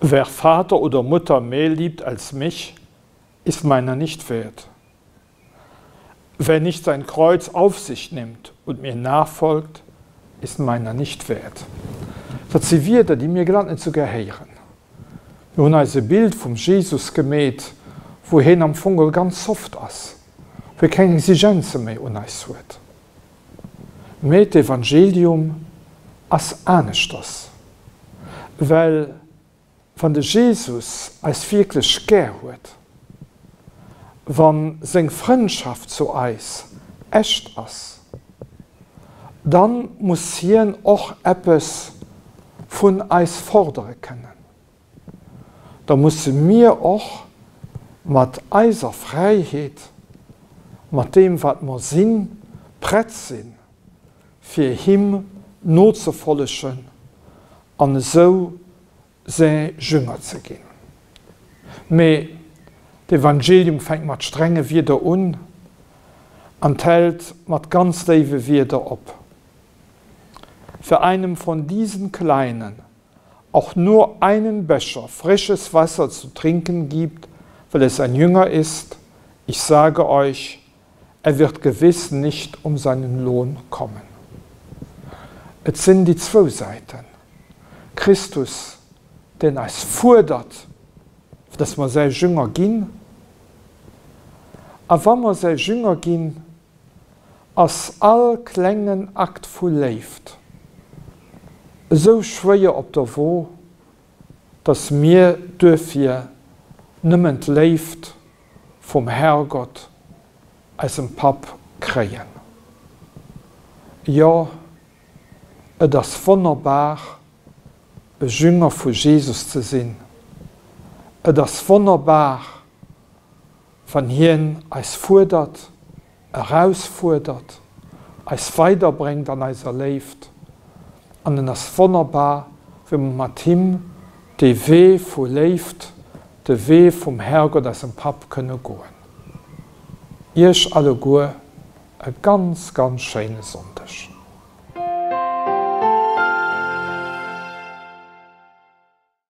Wer Vater oder Mutter mehr liebt als mich, ist meiner nicht wert. Wer nicht sein Kreuz auf sich nimmt und mir nachfolgt, ist meiner nicht wert. Dat si Wierder, déi mir glat net sou gär héieren. Mir hunn eis e Bild vum Jesus gemeet, wou hien am Fong geholl ganz soft ass, wou hie keng Exigenze méi un eis huet. Mee d'Evangelium ass aneschters, well wann de Jesus eis wierklech gär huet, wa seng Frëndschaft zu eis echt ass, da muss hien och eppes vun eis fordere kënnen. Da musse mir och mat eiser Fräiheet, mat deem wat mer sinn, prett sinn, fir him nozefollegen an esou säi Jünger ze ginn. Mee d'Evangelium fänkt mat strenge Wierder un an d'hält mat ganz léiwe Wierder op, Wer einem von diesen Kleinen auch nur einen Becher frisches Wasser zu trinken gibt, weil es ein Jünger ist, ich sage euch, er wird gewiss nicht um seinen Lohn kommen. Et sinn déi zwou Säiten, Christus, deen eis fuerdert, fir dass mer säi Jünger ginn, a wa mer säi Jünger ginn, ass all klengen Akt vu Léift esou schwéier op der Wo, dass mir duerfir nëmmen d'Léift vum Herrgott, eisem Papp, kréien. Jo, et ass wonnerbar, e Jünger vu Jesus ze sinn. Et ass wonnerbar, wann hien eis fuerdert, erausfuerdert, eis weiderbréngt an eiser Léift, an en ass wonnerbar, wéi mer mat him dee Wee vu Léift, de Wee vum Herrgott, eisem Papp, kënne goen. Iech alleguer e ganz, ganz schéine Sonndeg.